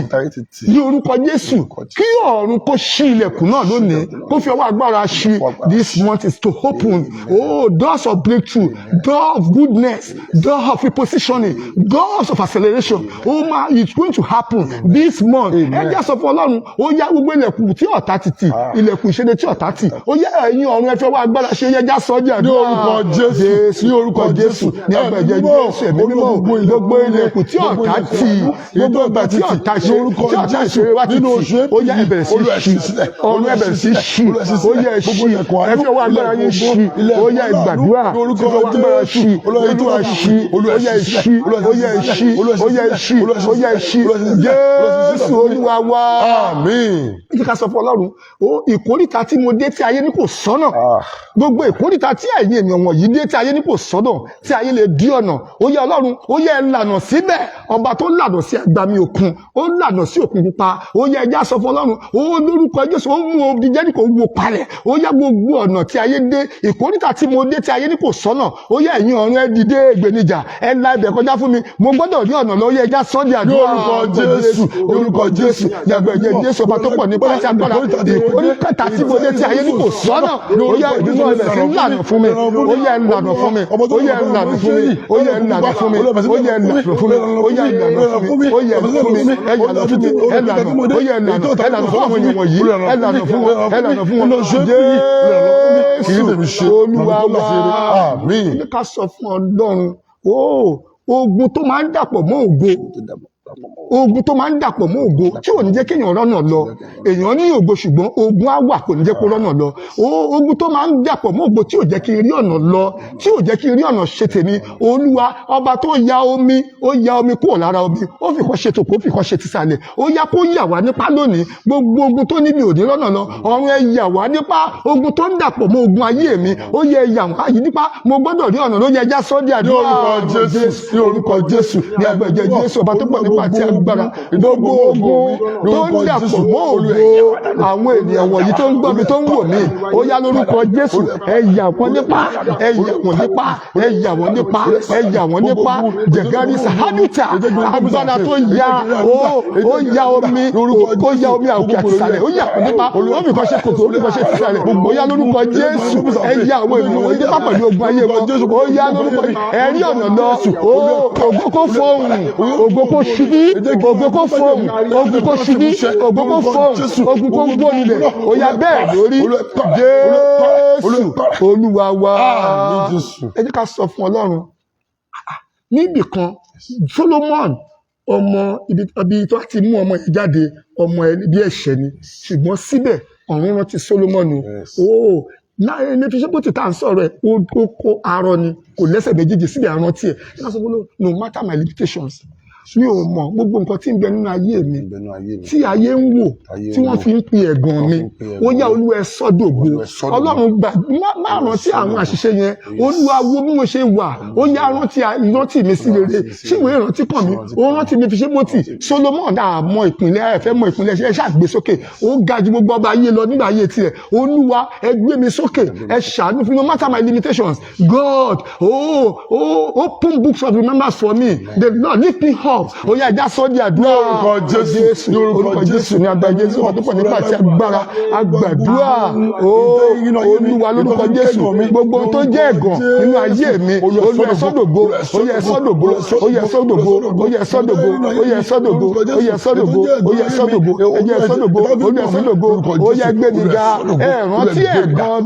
ní orúkọ Jésù, kí ọ̀run kó ṣí ilẹ̀kùn náà lónìí, kó fi ọwọ́ agbára ṣí. This month is to open, oh, doors of breakthrough, door of goodness, door of repositioning, doors of acceleration. Oh ma, it's going to happen this month. Ẹ jẹ́ sọ fún Ọlọ́run. Ó yá, gbogbo ilẹ̀kùn tí ọ̀tá ti tì, ilẹ̀kùn ìṣeré tí ọ̀tá tì, ó yá, ẹ̀yin ọ̀run, ẹ fi ọwọ́ agbára ṣe. Yẹ já sọ jẹ́. Ní orúkọ Jésù, ní orúkọ Jésù, Ní agbẹ̀jẹ̀ Jésù, Ẹ̀mí Mímọ́, gbogbo ilẹ̀kùn tí ọ̀tá tì, gbogbo ìgbà tí ọ̀tá ṣe, tí ọ̀tá ṣe wá ti tì, ó yá, ẹ bẹ̀rẹ̀ sí ṣí. Ọ̀run, ẹ bẹ̀rẹ̀ sí ṣí. Ó yá, ẹ ṣí. Ẹ fi ọwọ́ agbára yín ṣí. Ó yá, ẹ gbàdúrà. Ẹ fi ọwọ́ agbára ṣí. Olúwa, ṣí. Ó yá, ẹ ṣí. Ó yá, ẹ ṣí. Ó yá, ẹ ṣí. Ó yá, ẹ ṣí. Jésù Olúwa wa. Àmín. Ẹ jẹ́ ká sọ fún Ọlọ́run ó. Ìkóríta tí mo dé tí ayé ní kò sọ́nà, gbogbo ìkóríta tí ẹ̀yin ènìyàn wọ̀nyí dé tí ayé ní kò sọ́nà, tí ayé lè dí ọ̀nà, ó yẹ Ọlọ́run, ó yẹ lànà síbẹ̀. Ọba tó lànà sí agbami òkun, ó lànà sí òkun pupa, ó yẹ, ẹ jẹ́ á sọ fún Ọlọ́run ó. Lórúkọ Jésù, ó mú odi Jẹ́ríkò wó palẹ̀. Ó yẹ, gbogbo ọ̀nà tí ayé dé, ìkóríta tí mo dé tí ayé ní kò sọ́nà, ó yẹ, ẹ̀yin ọ̀run, ẹ dìde ìgbènijà, ẹ la ibẹ̀ kọjá fún mi. Mo gbọ́dọ̀ rí ọ̀nà lọ. Ó yẹ, ẹ jẹ́ á sọ́ di àdúrà. Lórúkọ Jésù, Orúkọ Jésù, yàgbẹ̀jẹ̀ Jésù, ọba tó pọ̀ nípa àti agbára. Ìkóríta tí mo dé tí ayé ní kò sọ́nà, ó yẹ, ìdúná ibẹ̀ sí lànà fún mi. Ó yẹ, lànà fún mi. Ó yẹ, lànà fún mi. Ó yẹ, lànà fún mi. Ó yẹ, lànà fún mi. Ó yẹ, lànà fún mi. Ó yẹ, fún mi. Ẹ lànà fún mi. Ẹ lànà. Ó yẹ, lànà. Ẹ lànà fún àwọn èèyàn wọ̀nyí. Ẹ lànà fún wọn. Ẹ lànà fún wọn. Jésù Olúwa wa. Àmín. Ẹ ká sọ fún Ọlọ́run ó. Ogun tó máa ń dàpọ̀ mọ́ ògo, ogun tó máa ń dàpọ̀ mọ́ ògo tí ò ní jẹ́ kéèyàn rọ́nà lọ. Èèyàn ní ògo, ṣùgbọ́n ogun á wà, kò ní jẹ́ kó rọ́nà lọ. Ogun tó máa ń dàpọ̀ mọ́ ògo tí ò jẹ́ kí n rí ọ̀nà lọ, tí ò jẹ́ kí n rí ọ̀nà ṣe tèmi, Olúwa, ọba tó ya omi, ó ya omi kúrò lára omi, ó fi kọ́ ṣe tòkó, ó fi kọ́ ṣe tìsàlẹ̀, ó yá, kó yà wá nípa lónìí. Gbogbo ogun tó níbi òní rọ́nà lọ, ọ̀run, ẹ yà wá nípa. Ogun tó ń dàpọ̀ mọ́ ogun ayé mi, ó yẹ, yà wá yìí nípa. Mo gbọ́dọ̀ rí ọ̀nà ló yẹ. Já sọ́ di àdúrà. Ní orúkọ Jésù, Ní orúkọ Jésù, ní agbẹ̀jẹ̀ Jésù, ọba tó pọ̀ nípa àti agbára, gbogbo ogun tó ń dàpọ̀ mọ́ ògo àwọn ènìyàn wọ̀nyí tó ń gbọ́ mi, tó ń wò mí, ó yá, lórúkọ Jésù, ẹ yà wọ́n nípa, ẹ yà wọ́n nípa, ẹ yà wọ́n nípa, ẹ yà wọ́n nípa. Jẹ̀gárí sàhádùtà, agbára tó ya ó ya omi, ó ya omi àwòkè àti ìsàlẹ̀, ó yà wọ́n nípa. Ó fi kan ṣe kòtò, ó fi kan ṣe tìsàlẹ̀. Ó yá, lórúkọ Jésù, ẹ yà àwọn ènìyàn wọ̀nyí nípa pẹ̀lú ogun ayé wọn. Ó yá, lórúkọ ẹ rí ọ̀nà lọ. Ó ògo kó fọhùn, ògo kó ṣubú, ògo kó fọhùn, ogun kó ṣubú, ògo kó fọhùn, ogun kó gbó nílẹ̀. Ó yá, bẹ́ẹ̀ lórí, Jésù Olúwa wa. Àmín, Jésù. Ẹ jẹ́ ká sọ fún Ọlọ́run níbì kan. Solomon, ọmọ ibi tó ti mú ọmọ yìí jáde, ọmọ ẹ bí ẹ̀ṣẹ̀ ni, ṣùgbọ́n síbẹ̀ ọ̀run rántí Solomon o. Ó náà ní fi ṣe bó ti tá à ń sọ̀rọ̀ ẹ̀, ó kó arọ ni, kò lẹ́sẹ̀ méjèèjì, síbẹ̀ àrántí ẹ̀. Ẹ ká sọ fún Ọlọ́run, no matter my limitations, mi ò mọ̀ gbogbo nǹkan tí ń bẹ nínú ayé mi Ìbẹ̀nu ayé mi. tí ayé ń wò, Ayé tí ń wọ́n wò. fi ń pe ẹ̀gàn Wọ́n mi, fi ń pe ó ẹ̀gàn yá, mi. Olúwa, ẹ sọ́dọ̀gbò. Olúwa, ẹ sọ́dọ̀gbò. Ọlọ́run gbà má rántí àwọn àṣìṣe yẹn. Olúwa, wo bí mo ṣe wà. Ó yá, rántí mi sí rere, ṣíwèé ìrántí kàn mí. Ó rántí mi fi ṣe bó ti Solomon àmọ́ ìpínlẹ̀ ẹ fẹ́ mọ ìpínlẹ̀ ẹ ṣàgbé sókè. Ó ga ju gbogbo ọba ayé lọ nígbà ayé tirẹ̀. Olúwa, ẹ gbé mi sókè, ẹ ṣàánú fún mi. No matter my limitations, God, oh, open books of remembrance for me. The Lord lift me up. Ó yá, ẹja sọ di àdúrà. Lórúkọ Jésù, ní orúkọ Jésù, ní agbára Jésù, ọba tó pọ̀ nípa àti agbára, agbàdúrà ó. Olúwa, lórúkọ Jésù, gbogbo ohun tó jẹ́ ẹ̀gàn nínú ayé mi, Olúwa, ẹ sọ́dògo. Ó yá, ẹ sọ́dògo. Ó yá, ẹ sọ́dògo. Ó yá, ẹ sọ́dògo. Ó yá, ẹ sọ́dògo. Ó yá, ẹ sọ́dògo. Ó yá, ẹ sọ́dògo. Ó yá, ẹ sọ́dògo. Olúwa, ẹ sọ́dògo. Ó yá, gbé mi ga. Ẹ rántí ẹ̀gàn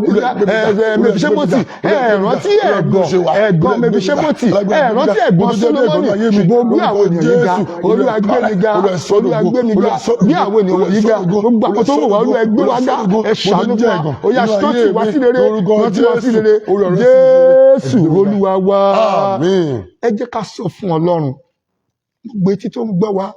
Mẹfiṣẹ́bótì, ẹ rántí ẹ̀gàn Mẹfiṣẹ́bótì, ẹ rántí ẹ̀gàn Solomoni, ṣùgbọ́n gbé àwọn ènìyàn yìí ga. Olúwa, gbé mi ga. Olúwa, gbé mi ga. Gbé àwọn ènìyàn yìí ga. Gbogbo àwọn tó wù wá, Olúwa, gbé wa ga. Ẹ ṣàánú fún wa. Ó yá, rántí wá sí rere, rántí wá sí rere. Jésù Olúwa wa. Àmín. Ẹ jẹ́ ká sọ fún Ọlọ́run, gbogbo etí tó ń gbọ́ wa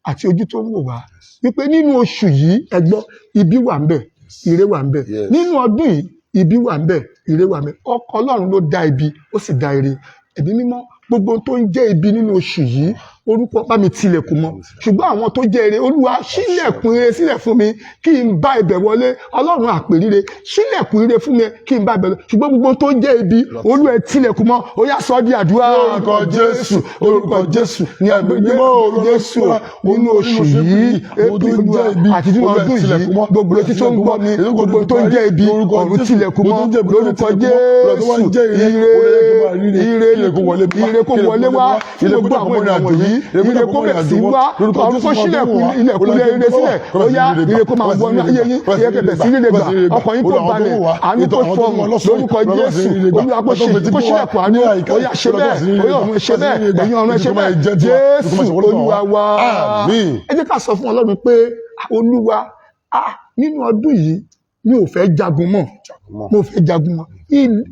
àti ojú tó ń wò wá, wípé nínú oṣù yìí, ẹ gbọ́, ibi wà ń bẹ̀, ire wà ń bẹ̀. Nínú ọdún yìí, ibi wà ń bẹ̀, ire wà ń bẹ̀. Ọkọ Ọlọ́run ló dá ibi, ó sì dá ire. Ẹ̀mí Mímọ́, gbogbo ohun tó ń jẹ́ ibi nínú oṣù yìí, orúkọ bá mi tilẹ̀kùn mọ́. Ṣùgbọ́n àwọn tó jẹ́ ire, Olúwa, ṣílẹ̀kùn ire sílẹ̀ fún mi kí n bá ibẹ̀ wọlé. Ọlọ́run àpèrire, ṣílẹ̀kùn ire fún mi kí n bá ibẹ̀ lọ. Ṣùgbọ́n gbogbo ohun tó jẹ́ ibi, Olúwa, ẹ tilẹ̀kùn mọ́. Ó yá, sọ di àdúrà. Lórúkọ Jésù, Lórúkọ Jésù, ní agbègbè Jésù, nínú oṣù yìí, April àti nínú ọdún yìí, gbogbo etí tó ń gbọ́ mi, gbogbo tó ń jẹ́ ibi, ọ̀run tilẹ̀kùn mọ́ lórúkọ Jésù. Ire, ire, ire kó wọlé wá fún gbogbo àwọn ènìyàn wọ̀nyí. Ire kó bẹ̀ sí wá. Ọ̀run kó ṣílẹ̀kùn ilẹ̀kùn ire sílẹ̀. Ó yá, ire kó máa wọnú ayé yín. Ire kó bẹ̀ sí ire gbà. Ọkàn yín kó balẹ̀. Àánú kó fọhùn lórúkọ Jésù. Olúwa, kó ṣílẹ̀kùn àánú. Ó yá, ṣe bẹ́ẹ̀. Ó yá, ọ̀run, ṣe bẹ́ẹ̀. Ẹ̀yin ọ̀run, ṣe bẹ́ẹ̀. Jésù Olúwa wa. Àmín. Ẹ jẹ́ ká sọ fún Ọlọ́run pé, Olúwa, nínú ọdún yìí, mi ò fẹ́ jagun mọ́, mo fẹ́ jagun mọ́.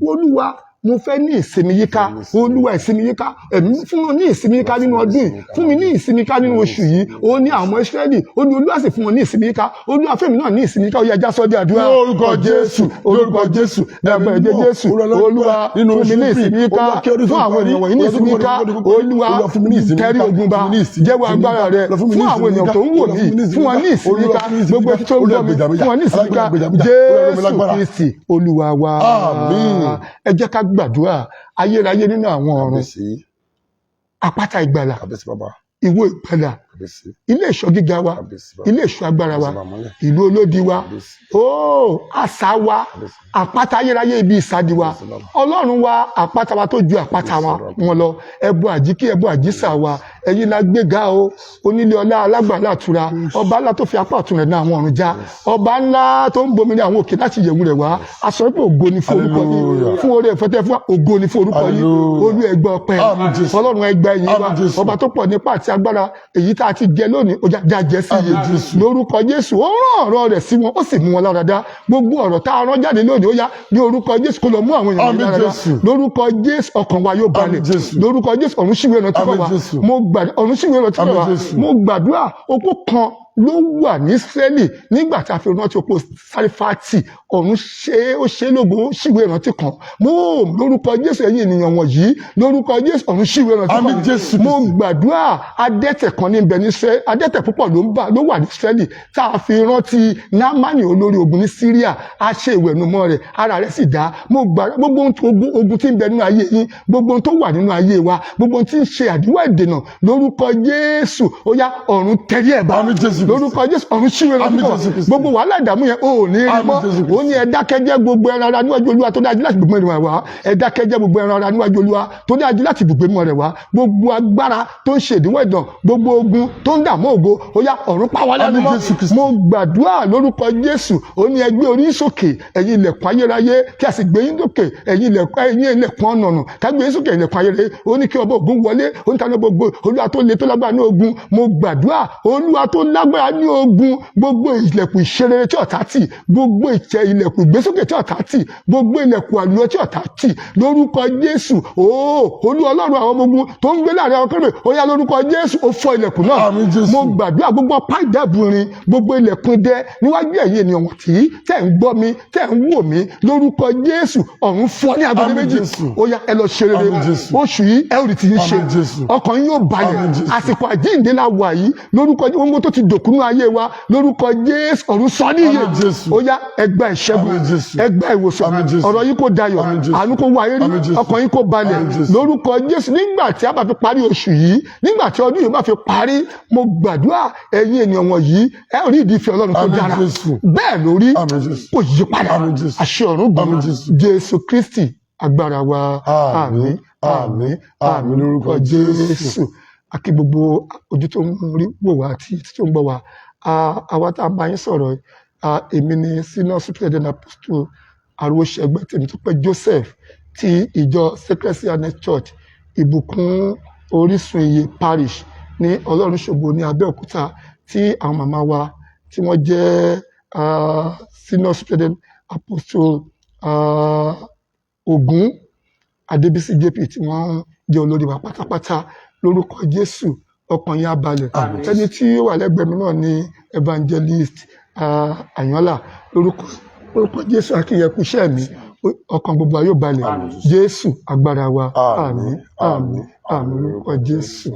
Olúwa, mo fẹ́ ní ìsinmi yíká. Olúwa, ìsinmi yíká ẹ̀mí, fún mi ní ìsinmi yíká nínú ọdún yìí, fún mi ní ìsinmi yíká nínú oṣù yìí. Ó ní àwọn ọmọ Ísírẹ́lì, ó ní Olúwa sì fún wọn ní ìsinmi yíká. Olúwa, fún mi náà ní ìsinmi yíká. Ó yá, já sọ́ di àdúrà. Lórúkọ Jésù, lórúkọ Jésù. Dàgbà ẹ̀jẹ̀ Jésù, Olúwa, fún mi ní ìsinmi yíká. Fún àwọn ènìyàn wọ̀nyí ní ìsinmi yíká. Olúwa, tẹ́rí ogun ba, jẹ́wọ́ agbára rẹ fún àwọn ènìyàn tó ń wò mí. Fún wọn ní ìsinmi yíká. Gbogbo etí tó ń gbọ́ mi, fún wọn ní ìsinmi yíká. Jésù Kristi Olúwa wa. Àmín. Ẹ jẹ́ ká gbàdúrà. Ayérayé nínú àwọn ọ̀run, Kàbíyèsí. àpáta ìgbàlà, Kàbíyèsí bàbá. ìwọ ìgbàlà, Kàbíyèsí. ilé ìṣọ́ gíga wa, Kàbíyèsí bàbá. ilé ìṣọ́ agbára wa, Kàbíyèsí bàmọ́lẹ̀. ìlú olódi wa, Kàbíyèsí. ó àṣà wa, Kàbíyèsí. àpáta ayérayé, ibi ìsádi wa, Kàbíyèsí bàbá. Ọlọ́run wa, àpáta wa tó ju àpáta wa wọn lọ, ẹbọ àjíkí, ẹbọ àjísà wa, ẹ̀yin la gbéga o. Onílé ọlá, alágbàlá àtura, ọba ńlá tó fi apá ọ̀tún rẹ̀ náà àwọn ọ̀run já, ọba ńlá tó ń bomi ní àwọn òkè láti yẹ̀wù rẹ̀ wá, a sọ pé ògo ni fún orúkọ yín. Hallelujah. Fún oore ìfẹ́tẹ́ fún wa, ògo ni fún orúkọ yín. Hallelujah. Olú, ẹgbẹ́ ọpẹ́. Àmín, Jésù. Ọlọ́run, ẹgbẹ́ ẹ̀yìn wa. Àmín, Jésù. Ọba tó pọ̀ nípa àti agbára, èyí tá a ti jẹ lónìí, ó já jẹ sí iye. Àmín, Jésù. Lórúkọ Jésù, ó rán ọ̀rọ̀ rẹ̀ sí wọn, ó sì mú wọn lára dá. Gbogbo ọ̀rọ̀ tá a rán jáde lónìí, ó yá, ní orúkọ Jésù, kó lọ mú àwọn èèyàn Àmín, lára dá. Jésù. Lórúkọ Jésù, ọkàn wa yóò balẹ̀. Àmín, Jésù. Lórúkọ Jésù, ọ̀run ṣíwèé ìrántí kàn Àmín, wá. Jésù. Mo gbà, ọ̀run ṣíwèé ìrántí kàn Àmín, wá. Jésù. Mo gbàdúrà, opó kan ló wà ní Ísírẹ́lì nígbà tí a fi rántí opó Sárífátì. Ọ̀run ṣe ó ṣe lógo, ó ṣìwé ìrántí kan. Mo lórúkọ Jésù, ẹ̀yin ènìyàn wọ̀nyí, lórúkọ Jésù, ọ̀run ṣìwé ìrántí Àmín kan. Jésù Mo Kristi. gbàdúrà, adẹ́tẹ̀ kan ní bẹ ní Ísírẹ́lì, adẹ́tẹ̀ púpọ̀ ló ń bà ló wà ní Ísírẹ́lì tá a fi rántí Námánì olórí ogun ní Síríà. A ṣe ìwẹ̀nùmọ́ rẹ̀, ara rẹ̀ sì dá. Mo gbà, gbogbo ohun ogun tí ń bẹ nínú ayé yín, gbogbo ohun tó wà nínú ayé wa, gbogbo ohun tí ń ṣe àdúrà ìdènà, lórúkọ Jésù, ó yá, ọ̀run tẹ̀lé ẹ̀ bá. Àmín Jésù Kristi. Lórúkọ Jésù, ọ̀run ṣíwèé rántí Àmín kan. Jésù Kristi. Gbogbo wàhálà, ìdààmú yẹn, ò ní rí Àmín mọ́. Jésù Kristi. Ó ní ẹ dákẹ́jẹ́, gbogbo ẹran ara níwájú Olúwa tó dájú láti ibùgbé rẹ̀ wá. Ẹ dákẹ́jẹ́, gbogbo ẹran ara níwájú Olúwa tó dájú láti ibùgbé mọ́ rẹ̀ wá. Gbogbo agbára tó ń ṣe ìdíwọ́ ìdàn, gbogbo ogun tó ń dààmú ògo, ó yá, ọ̀run pa wá lẹ́nu Àmín mọ́. Jésù Kristi. Mo gbàdúrà lórúkọ Jésù, ó ní ẹ gbé orí sókè, ẹ̀yin ilẹ̀kùn ayérayé, kí a sì gbé yín lókè, ẹ̀yin ilẹ̀kùn ọ̀nà, ká gbé yín sókè, ilẹ̀kùn ayérayé. Ó ní kí ọba ogun wọlé. Ó ní tani gbogbo? Olúwa tó le, tó lágbára ní ogun. Mo gbàdúrà, Olúwa tó lágbára ní ogun, gbogbo ilẹ̀kùn ìṣerere tí ọ̀tá tì, gbogbo ìṣe ilẹ̀kùn ìgbésókè tí ọ̀tá tì, gbogbo ilẹ̀kùn àlùyọ tí ọ̀tá tì, lórúkọ Jésù ooo, Olúwa Ọlọ́run àwọn ọmọ ogun tó ń gbé láàrin àwọn kérúbù, ó yá, lórúkọ Jésù, ó fọ́ ilẹ̀kùn náà. Àmín Jésù. Mo gbàdúrà, gbogbo ọ̀pá ìdẹ́bùrin, gbogbo ilẹ̀kùn dẹ níwájú ẹ̀yin ènìyàn wọ̀nyí tẹ̀ ń gbọ́ mi, tẹ̀ ń wò mí, lórúkọ Jésù, ọ̀run fọ́ ní agbede Àmín méjì. Jésù. Ó yá, ẹ lọ ṣe rere. Àmín Jésù. Oṣù yìí, ẹ ò rí ti yín ṣe. Àmín Jésù. Ọkàn yín yóò balẹ̀. Àmín Jésù. Àsìkò àjíǹde la wà yìí. Lórúkọ Jésù, ohun tó ti dòkúnú ayé wa, lórúkọ Jésù, ọ̀run sọ ní ìyè. Àmín Jésù. Ó yá, ẹ gba ìṣẹ́gun. Àmín Jésù. Ẹ gba ìwòsàn. Àmín Jésù. Ọ̀rọ̀ yìí kò dayọ̀. Àmín Jésù. Àánú kó wá ayé rí. Àmín Jésù. Ọkàn yín kó balẹ̀. Àmín Jésù. Lórúkọ Jésù, nígbà tí a bá fi parí oṣù yìí, nígbà tí ọdún yìí bá fi parí, mo gbàdúrà, ẹ̀yin ènìyàn wọ̀nyí, ẹ rí ìdí ìfẹ́ Ọlọ́run tó Àmín dára. Jésù. Bẹ́ẹ̀ lórí. Àmín Jésù. Kò yí padà. Àmín Jésù. Àṣẹ ọ̀run gbọ́n. Àmín Jésù. Jésù Kristi agbára wa. Àmín, àmín, àmín lórúkọ Jésù. Akí gbogbo ojú tó ń rí wò wá àti etí tó ń gbọ́ wá. Àwa tá a bá yín sọ̀rọ̀, èmi ni Senior Superintendent Apostle Arúgbóṣẹgbẹ́ Tèmítọ́pẹ́ Joseph ti ìjọ Sacred C&S Church, Ìbùkún Orísun Ìyè Parish ní Ọlọ́run Ṣògo ní Abẹ́òkúta, tí àwọn màmá wa tí wọ́n jẹ́ Senior Superintendent Apostle Ògún Adébísí JP, tí wọ́n jẹ́ olórí wa pátápátá. Lórúkọ Jésù, ọkàn yín á balẹ̀. Àmín. Ẹni tí ó wà lẹ́gbẹ̀ẹ́ mi náà ni Evangelist Àyànlá. Lórúkọ Jésù, akínyẹkú iṣẹ́ mi, ọkàn gbogbo wa yóò balẹ̀. Jésù agbára wa. Àmín, àmín, àmín, àmín lórúkọ Jésù.